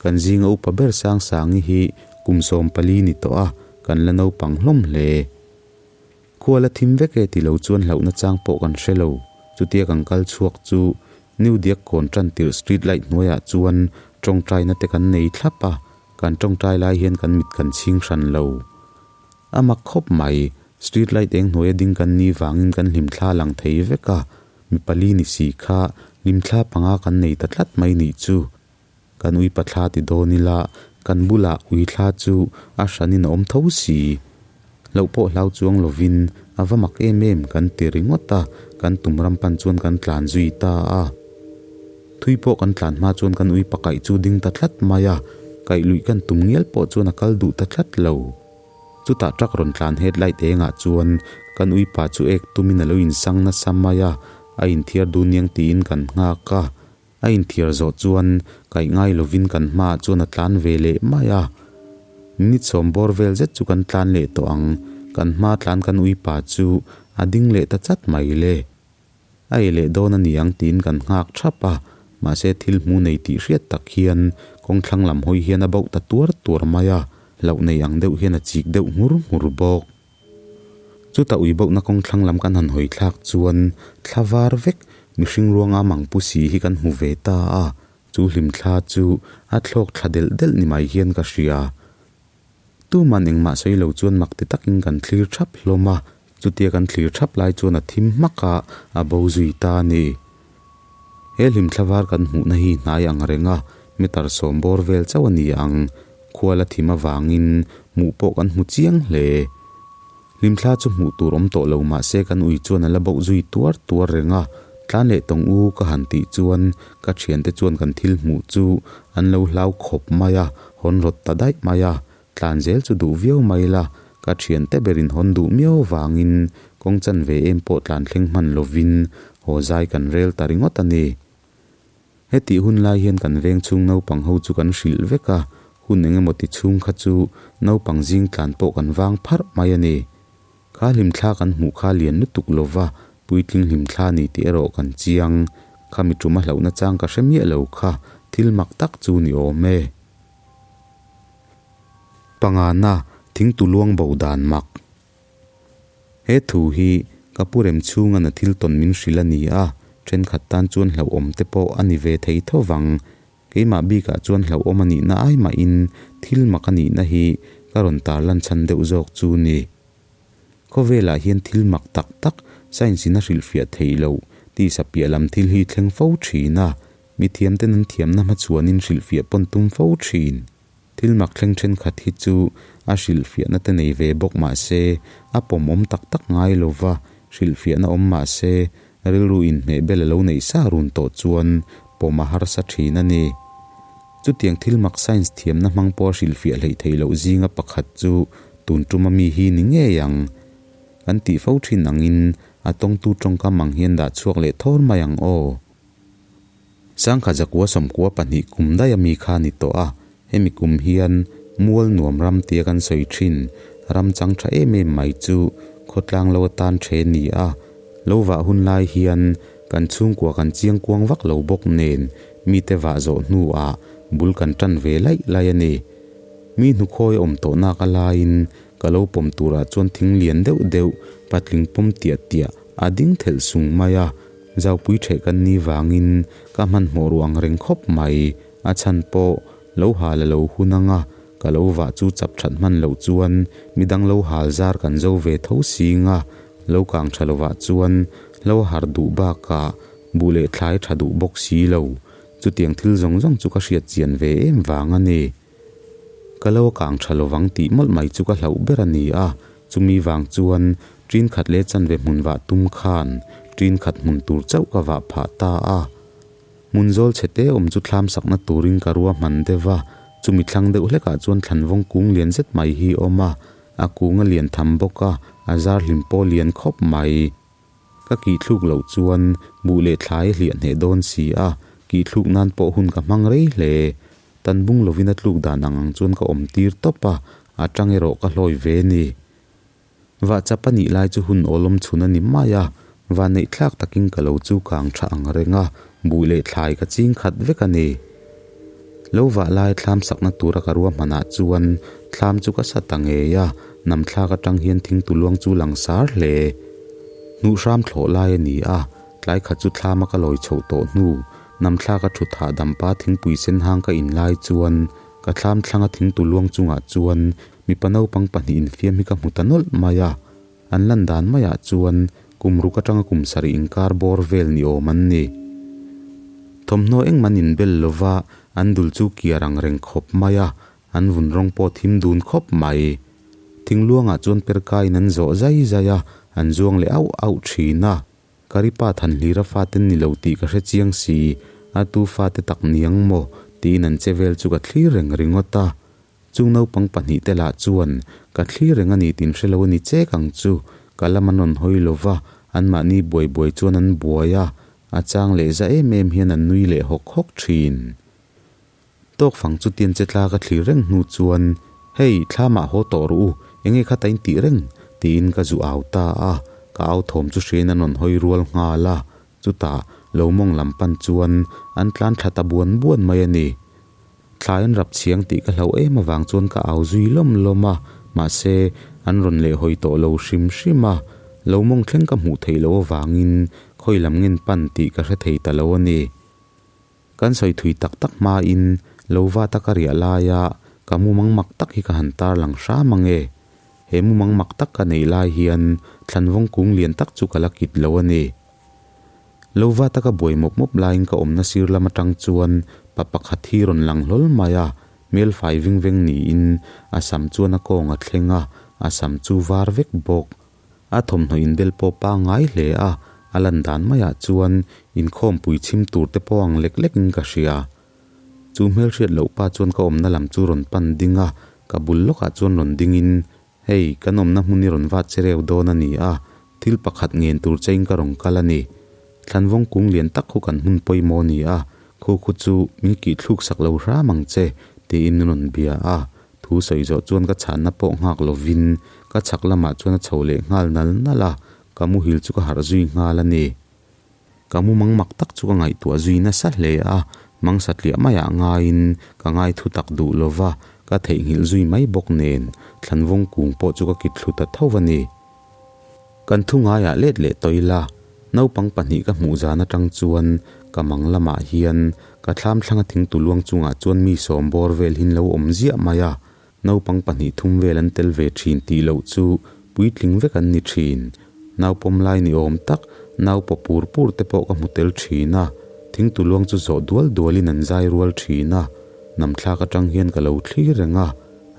Kan zinga upa ber Sangsangi hi kum 14 ni tawh a, kan la naupang hlawm hle. Khua la thim vek e ti lo chuan hlauhna chang pawh kan hre lo. Chutia kan kal chhuak chu New Diakkawn tan tirh street light hnuaiah chuan tawngtaina te kan nei thlap a, kan tawngtai lai hian kan mit kan chhing hran lo. A mak khawp mai, street light eng hnuaia ding kan ni vangin kan hlimthla lang thei vek a, mi pali ni si kha hlimthla panga kan nei ta tlat mai nih chu. Kan ui pathla ti dawn ila, kan bulah ui thla chu a hranin a awm tho si. Hlauh pawh hlau chuang lovin a va mak em em kan ti ringawt a, kan tum ram pan chuan kan tlan zui ta a. Thui pawh kan tlan hma chuan kan ui pakaih chu ding ta tlat mai a, kaih luih kan tum ngial pawh chuan a kal duh ta tlat lo. Chutah truck rawn tlan headlight engah chuan kan ui pa chu ek tumin a lo insang nasa mai a, a inthiar dun niang tiin kan nghak a. A inthiar zawh chuan kaih ngai lovin kan hmaah chuan a tlan ve leh mai a. Minute sawm bawr vel zet chu kan tlan leh tawh ang, kan hma tlan kan ui pa chu a ding leh ta chat mai le. A ei leh dawn a ni ang tiin kan nghak thap a, mahse thil hmu nei tih hriat tak hian kawng thlang lam hawi hian a bauh ta tuar tuar mai a, hlauh nei ang deuh hian a chik deuh nghur nghur bawk. Chutah ui bauhna kawng thlang lam kan han hawi thlak chuan thla var vek mihring ruanga mang pu si hi kan hmu ve ta a, chu hlimthla chu a thlawk thla delh delh ni mai hian ka hria. Tuman engmah sawi lo chuan mak ti takin kan thlir thap hlawm a, chutia kan thlir thap lai chuan a thim hmak a, a bo zui ta a ni. He hlimthla var kan hmuhna hi hnai ang reng a, meter sawm bawr vel chauh a ni ang, khual a thim avangin hmuh pawh kan hmu chiang hle. Hlimthla chu hmuh tur awm tawh lo mahse kan ui chuan a la boh zui tuar tuar reng a, tlan leh tawng u ka han tih chuan ka thiante chuan kan thil hmuh chu an lo hlau khawp mai a, hawn rawt ta daih mai a, tlan zel chu duh viau mai la, ka thiante berin hawn duh miau avangin kawng chan ve em pawh tlan thleng hman lovin haw zai kan rel ta ringawt a ni. Hetih hun lai hian kan veng chhung naupang ho chu kan hrilh vek a, hun eng emaw ti chhung kha chu naupang zing tlan pawh kan vang pharh mai a ni. Kha hlimthla kan hmuh kha lian lutuk lova puitling hlimthla ni tih erawh kan chiang. Kha mi ṭuma hlauhna chang ka hre miah lo kha thil mak tak chu ni awm e. Pangana, thingtu luang bo dan mak. He thu hi ka pu rem chhunga'n a thil tawn min hrilh a ni a, thenkhat tan chuan hlauhawm te pawh a ni ve thei tho vang. Keimah bikah chuan hlauhawm a nihna ai mahin thil mak a nihna hi ka rawn tarlan chhan deuh zawk chu ni. Khawvelah hian thil mak tak tak science in a hrilhfiah theih loh tisa piah lam thil hi thleng fo thin a, mithiamten an thiamna hmachhuanin hrilhfiah pawn tum fo thin. Thil mak thleng thenkhat hi chu a hrilhfiahna te nei ve bawk mah se, a pawmawm tak tak ngai lo va, hrilhfiahna awm mah se, rilru inhmeh bel a lo neih sa run tawh chuan pawm a harsa thin a ni. Chutiang thil mak science thiamna hmang pawha hrilhfiah hleih theih loh zinga pakhat chu tun tuma mi hi ni ngei ang. Kan tih fo thin angin a tawngtu tawngkam ang hian dah chhuak leh thawr mai ang aw. Sangkha zakua sawmkua pahnih kum daih a mi kha a ni tawh a, hemi kum hian mual nuam ram tia kan sawi thin ram chang tha em em mai chu khawtlang lo atan the ni a, lo vah hun lai hian kan chhungkua kan chiang kuang vak lo bawk nen mite vah zawh hnuah bul kan tan ve laih laih a ni. Mi hnukhawi awm tawh nak a laiin ka lo pawm turah chuan thing lian deuh deuh patling pawm tiah tiah a ding thelh sung mai a, Zaupui ṭheh kan ni vangin ka hmanhmawh ruh ang reng khawp mai. A chhan pawh lo hal a lo hun ang a, ka lo vah chu chap ṭhat hman loh chuan midang lo hal zar kan zo ve tho sing a, lo kang ṭha lovah chuan lo har duh bakah buh leh thlai ṭha duh bawk si lo. Chutiang thil zawng zawng chu ka hriat chian ve em vang a ni. Ka lo kang tha lovang tih mawlh mai chu ka hlauh ber a ni a, chumi vang chuan ṭin khat leh chanve hmun vah tum khan ṭin khat hmun tur chauh ka vah phah ta a. Hmun zawl chhe te awm chu thlam sakna turin ka ruahman deuh a, chumi thlang deuh hlekah chuan thlanvawng kung lian zet mai hi a awm a, a kung a lian tham bawk a, a zar hlim pawh lian khawp mai. Ka kihthluk loh chuan buh leh thlai a hliah hneh dawn si a, kihthluk nan pawh hun ka hmang rei hle. Tan bung lovin a tluk dan ang ang chuan ka awm tir tawp a, a tang erawh ka hlawi ve ni. Vah chap a nih lai chu hun awlawm chhun a ni mai a, vanneih thlak takin ka lo chu kang tha ang reng a, buh leh thlai ka ching khat vek a ni. Lo vah lai thlam sakna tura ka ruahmanah chuan thlam chu ka sa ta ngei a, nam thlak atang hian thingtu luang chu lang sar hle. Hnuh hram thlawh lai a ni a, tlai khat chu thlama ka lawi chhoh tawh hnu, nam thlaka thut hahdam pa thingpui sen hang ka in lai chuan ka thlam thlanga thingtu luang chungah chuan mipa naupang pahnih infiam hi ka hmu ta nawlh mai a. An lan dan maiah chuan kum ruk atanga kum sarih inkar bawr vel ni awm an ni. Thawmhnaw engmah an inbel lova an dul chu kiar ang reng khawp mai a, an vun rawng pawh thim dun khawp mai. Thingluangah chuan perkaiin an zawh zai zai a, an zuang leh auh auh thin a. Karipa Thanhlira fate ni lo tih ka hre chiang si, a tu fate tak niang maw tiin an che vel chu ka thlir reng ringawt a. Chung naupang pahnih te lah chuan ka thlir reng a ni tin hre lo a ni chek ang chu, ka lam an rawn hawi lo va, anmahni buai buai chuan an buai a, a chang leh za em em hian an nui leh hawk hawk thin. Tawk fang chu tian che tla ka thlir reng hnu chuan, Hei, thlamah haw tawh rawh u, enge kha ta in tih reng? tiin ka zu au ta a, ka au thawm chu hriain an rawn hawi rual nghal a, chutah lo mawng lam pan chuan an tlan thla ta buan buan mai a ni. Thlai an rap chhiang tih ka hlauh em avang chuan ka au zui lawm lawm a, mahse an rawn leh hawi tawh lo hrim hrim a, lo mawng thleng ka hmuh theih loh avangin khawi lam ngen pan tih ka hre thei ta lo a ni. Kan sawi thui tak tak hmain lo va taka riah laia ka mumang mak tak hi ka han tarlang hram ang e. He mumang mak tak ka neih lai hian thlanvawng kung lian tak chu ka la kit lo a ni. Lo va taka buai mawp mawp laiin ka awmna sir lam atang chuan pa pakhat hi rawn lang hlawl mai a, hmel fai veng veng niin a sam chuan a kawng a thleng a, a sam chu var vek bawk. A thawmhnaw inbel pawh pangngai hle a, a lan dan maiah chuan inkhawmpui chhim tur te pawh ang lek lekin ka hria. Chu hmelhriat loh pa chuan ka awmna lam chu rawn pan ding a, ka bul lawkah chuan rawn dingin, Hei, kan awmna hmun i rawn vat che reu dawn a ni a, thil pakhat ngen tur chein ka rawn kal a ni. Thlanvawng kung lian tak khu kan hmun pawimawh a ni a, khu khu chu min kih thluk sak lo hram ang che, tiin rawn bia a. Thu sawi zawh chuan ka chhanna pawh nghak lovin ka chhak lamah chuan a chho leh nghal nal nal a, ka muhil chu ka harh zui nghal a ni. Ka mumang mak tak chu ka ngaihtuah zui nasa hle a, mang satliah maiah ngaiin ka ngai thu tak duh lo va, ka theihnghilh zui mai bawk nen, thlanvawng kung pawh chu ka kit thlu ta tho a ni. Kan thu ngaiah let leh tawh ila, naupang pahnih ka hmuh zan atang chuan ka mang lamah hian ka thlam thlanga thingtu luang chungah chuan mi sawm bawr vel hin lo awm ziah mai a, naupang pahnih thum vel an tel ve thin tih loh chu puitling vek an ni thin. Naupawm lai ni awm tak, naupaw pur pur te pawh ka hmu tel thin a, thingtu luang chu zawh dual dualin an zai rual thin a, namthlak atang hian ka lo thlir reng a.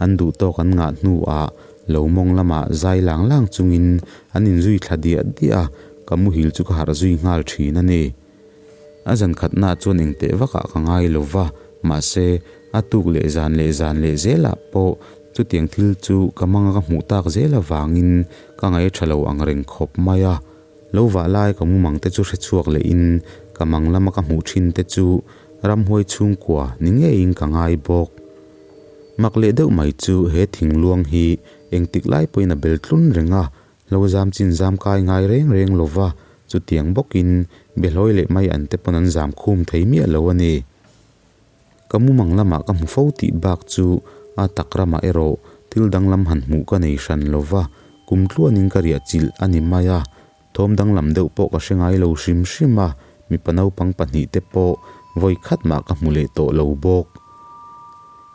An duh tawk an ngah hnuah lo mawng lamah zai lang lang chungin an inzui thla diah diah a, ka muhil chu ka harh zui nghal thin a ni. A zan khatnaah chuan engteh vakah ka ngai lo va, mahse, a tuk leh zan leh zan leh zelah pawh chutiang thil chu ka manga ka hmuh tak zel avangin ka ngaih tha lo ang reng khawp mai a. Lo vah lai ka mumang te chu hre chhuak lehin ka mang lama ka hmuh thin te chu ramhuai chhungkua ni ngeiin ka ngai bawk. Mak leh deuh mai chu he thingluang hi engtik lai pawhin a bel tlun reng a, lo zam chin zam kai ngai reng reng lo va, chutiang bawkin behlawi leh mai an te pawn an zam khum thei miah lo a ni. Ka mumang lamah ka hmu fo tih bak chu a tak ramah erawh thil danglam han hmuh ka nei hran lo va, kum tluanin ka riah chilh a ni mai a, Thawm danglam deuh pawh ka hre ngai lo hrim hrim a, mipa naupang pahnihte pawh vawi khat mah ka hmu leh tawh lo bawk.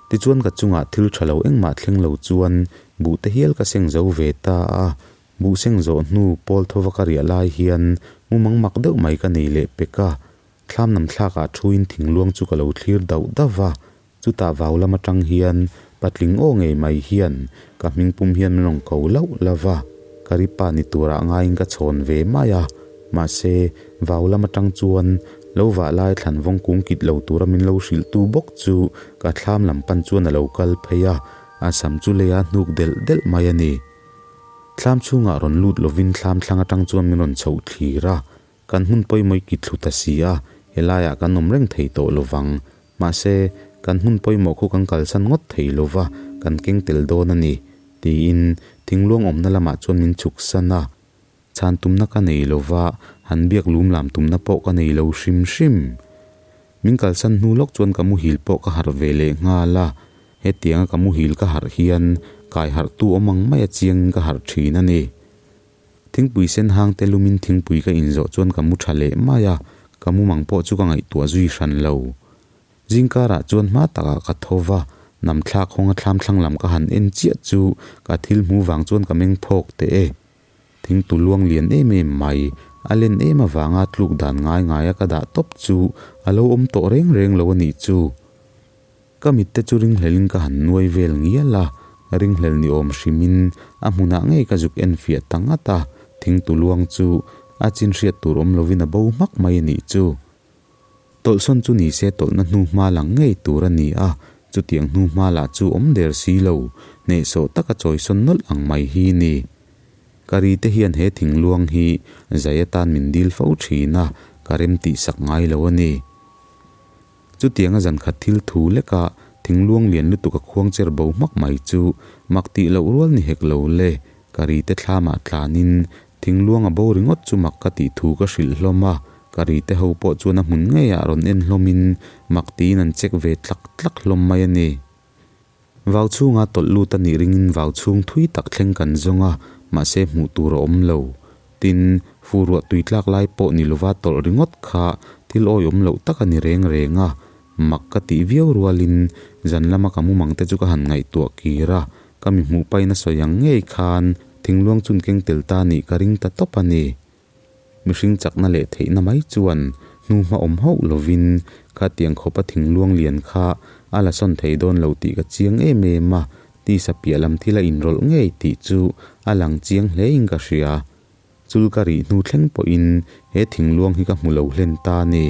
Tichuan ka chungah thil tha lo engmah thleng lo chuan buh te hial ka seng zo ve ta a, buh seng zawh hnu pawl thova ka riah lai hian mumang mak deuh mai ka nei leh pek a, thlam nam thlakah thuin thingluang chu ka lo thlir dauh dauh va, Chutah vau lam atang hian patling aw ngei mai hian ka hmingpum hian min rawn ko lauh lauh va, ka ripa ni turah ngaiin ka chhawn ve mai a, mahse vau lam atang chuan lo vah lai thlan vawng kung kit lo tura min lo hrilhtu bawk chu ka thlam lam pan chuan a lo kal phei a, a sam chu leia hnuk delh delh mai a ni. Thlam chhungah rawn lut lovin thlam thlang atang chuan min rawn chhoh thlir a, Kan hmun pawimawh ki thlu ta si a, helaiah kan awm reng thei tawh lo vang. Mahse, kan hmun pawimawh khu kan kalsan ngawt thei lo va, kan keng tel dawn a ni, tiin thingluang awmna lamah chuan min chhuksan a. Chhan tumna ka nei lo va, han biak lum lam tumna pawh ka nei lo hrim hrim. Min kalsan hnu lawk chuan ka muhil pawh ka harh ve leh nghal a, hetianga ka muhil ka harh hian kai harhtu awm ang maia chiangin ka harh thin a ni. Thingpui sen hang te lumin thingpui ka inzawh chuan ka mu tha leh mai a, ka mumang pawh chu ka ngaihtuah zui hran lo. Zingkarah chuan hma takah ka tho va, nam thlak hawnga thlam thlang lam ka han en chiah chu ka thil hmu vang chuan ka meng phawk teh e. Thingtu luang lian em em mai, a len em avanga tluk dan ngai ngaia ka dah tawp chu a lo awm tawh reng reng lo a nih chu. Ka mitte chu ringhlelin ka han nuai vel ngial a, ringhlel ni awm hrimin a hmunah ngei ka zuk en fiah ta ngat a, thingtu luang chu a chin hriat tur awm lovin a bo hmak mai a nih chu. Tawlhsawn chu ni se tawlhna hnu hma lang ngei tur a ni a, chutiang hnu hma lah chu awm der si lo, hnehsawh taka chawisawn nawlh ang mai hi ni. Ka ri te hian he thingluang hi zai atan min dil fo thin a, ka rem tihsak ngai lo a ni. Chutianga zankhat thil thu leka thingluang lian lutuk a khuang cher bo hmak mai chu mak tih loh rual ni hek lo le, ka ri te thlamah tlanin thingluang a bo ringawt chu mak ka tih thu ka hrilh hlawm a, ka ri te ho pawh chuan a hmun ngeiah rawn en hlawmin mak tiin an check ve tlak tlak hlawm mai a ni. Vau chhunga tawlh lut a nih ringin vau chhung thui tak thleng kan zawng a, mahse hmuh tur a awm lo. Tin, fu ruah tui tlak lai pawh ni lova tawlh ringawt kha thil awiawm loh tak a ni reng reng a, mak ka tih viau rualin zan lama ka mumang te chu ka han ngaihtuah kir a, ka mi hmuh pain a sawi ang ngei khan thingluang chun keng tel ta nih ka ring ta tawp a ni. Mihring chakna leh theihna mai chuan hnu hma awm hauh lovin khatiang khawpa thingluang lian kha a la sawn thei dawn lo tih ka chiang em em a, tisa piah lam thil a inrawlh ngei tih chu a lang chiang hlein ka hria. Chul ka rih hnu thleng pawhin he thingluang hi ka hmu lo hlen ta a ni.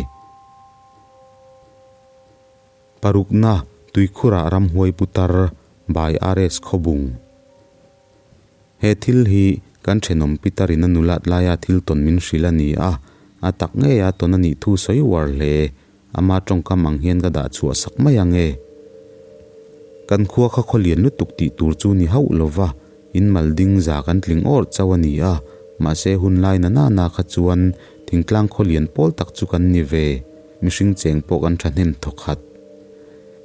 Parukna, Tuikhurah ramhuai putar by RS Khawbung. He thil hi kan thenawm Peter-in a nulat laia thil tawn min hrilh a ni a, a tak ngeia tawn a nih thu sawi uar hle. Ama tawngkam ang hian ka dah chhuah sak mai ang e. Kan khua kha khaw lian lutuk tih tur chu ni hauh lo va, in mal ding za kan tling awrh chauh a ni a, mahse hun lai na nana kha chuan thingtlang khaw lian pawl tak chu kan ni ve, mihring cheng pawh kan thahnem thawkhat.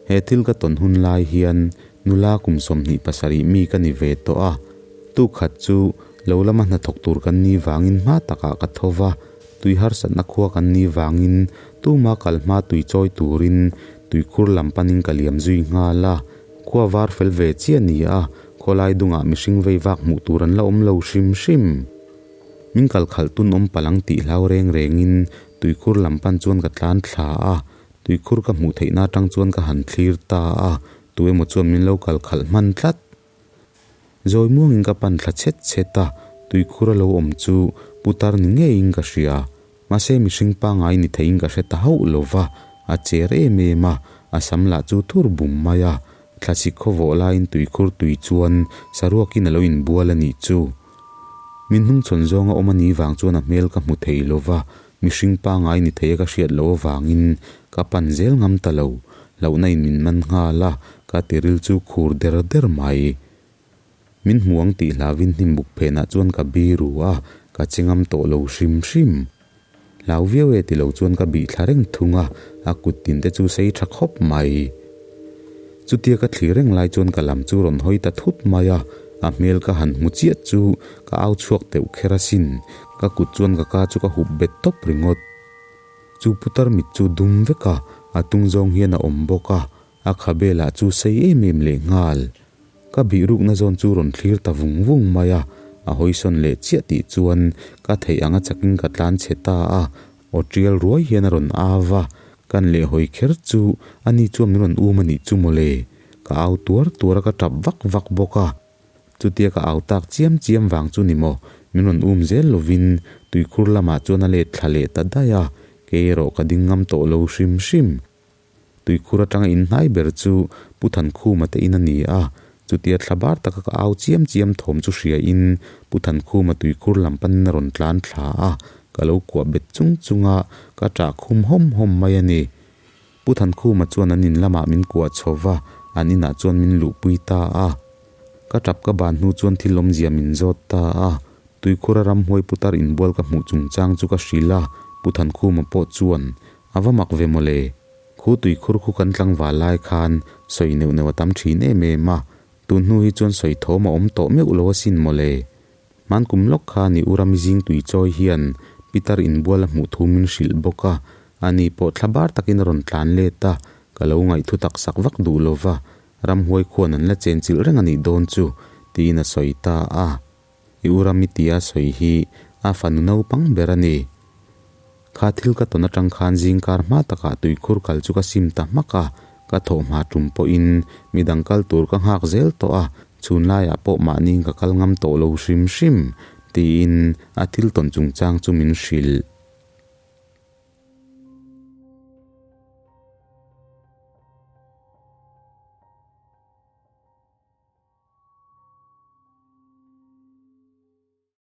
He thil ka tawn hun lai hian nula kum 27 mi ka ni ve tawh a, tuk khat chu Lo lama hnathawk tur kan nih vangin hma takah ka tho va, tui harsatna khua kan nih vangin tuma kal hma tui chawi turin tuikhur lam panin ka liam zui nghal a. Khua var fel ve chiah ni a, khawlai dungah mihring vei vak hmuh tur an la awm lo hrim hrim. Min kal khalh tun awm palang tih hlau reng rengin tuikhur lam pan chuan ka tlan thla a, tuikhur ka hmuh theihna atang chuan ka han thlir ta a, tu emaw chuan min lo kal khalh hman tlat. Zawi muangin ka pan thla chhet chhet a, tuikhur a lo awm chu putar ni ngeiin ka hria. Mahse mihring pangngai ni theiin ka hre ta hauh lo va, a cher em em a, a sam lah chu thur bum mai a. Thlasik khawvawh laiin tuikhur tui chuan saruakin a lo inbual a nih chu. Min hnungchhawn zawnga awm a nih vang chuan a hmel ka hmu thei lo va, mihring pangngai ni theia ka hriat loh avangin ka pan zel ngam ta lo. Hlauhna in min man nghal a, ka tiril chu khur der der mai. Min hmu ang tih hlauvin hnim buk phenah chuan ka biru a, ka che ngam tawh lo hrim hrim. Hlau viau e ti lo chuan ka bih thla reng thung a, a kut tin te chu sei tha khawp mai. Chutia ka thlir reng lai chuan ka lam chu rawn hawi ta thut mai a, a hmel ka han hmu chiah chu ka au chhuak teuh kher asin, ka kut chuan ka ka chu ka hup bet tawp ringawt. Chu putar mit chu dum vek a, a tung zawng hian a awm bawk a, a khabe lah chu sei em em leh nghal. Ka bih rukna zawn chu rawn thlir ta vung vung mai a, a hawisawn leh chiah tih chuan ka theih anga chakin ka tlan chhe ta a, aw tial ruai hian a rawn au va, kan leh hawi kher chu ani chuan min rawn um a nih chu mawle. Ka au tuar tuar a ka tap vak vak bawk a, chutia ka au tak chiam chiam vang chu ni maw min rawn um zel lovin tuikhur lamah chuan a let thla leh ta daih a, kei erawh ka ding ngam tawh lo hrim hrim. Tuikhur atanga inhnai ber chu Pu Thankhuma te in a ni a, chutia thla bar taka ka au chiam chiam thawm chu hria in Pu Thankhuma tuikhur lam panin a rawn tlan thla a, ka lo kuah bet chung chung a, ka ṭah khum hawm hawm mai a ni. Pu Thankhuma chuan an in lamah min kuah chho va, an inah chuan min luhpui ta a. Ka ṭap ka ban hnu chuan thil awmzia min zawt ta a, tuikhura ramhuai putar inbual ka hmuh chungchang chu ka hrilh a, Pu Thankhuma pawh chuan A va mak ve mawle. Khu tuikhur khu kan tlangval lai khan sawi neuh neuh a tam thin em em a, tun hnu hi chuan sawi thawm a awm tawh meuh lo asin mawle. Hman kum lawk khan i Urami zing tui chawi hian Peter inbual a hmuh thu min hrilh bawk a, ani pawh thla bar takin a rawn tlan let a, ka lo ngaihthu tak sak vak duh lo va, ramhuai khuan an la chenchilh reng a nih dawn chu, tiin a sawi ta a. I u Rami tia sawi hi a fanu naupang ber a ni. Kha thil ka tawn atang khan zingkar hma takah tuikhur kal chu ka sim ta hmak a, ka thawh hma tum pawhin midang kal tur ka nghak zel tawh a, chhun laiah pawh mahniin ka kal ngam tawh lo hrim hrim, tiin a thil tawn chungchang chu min hrilh.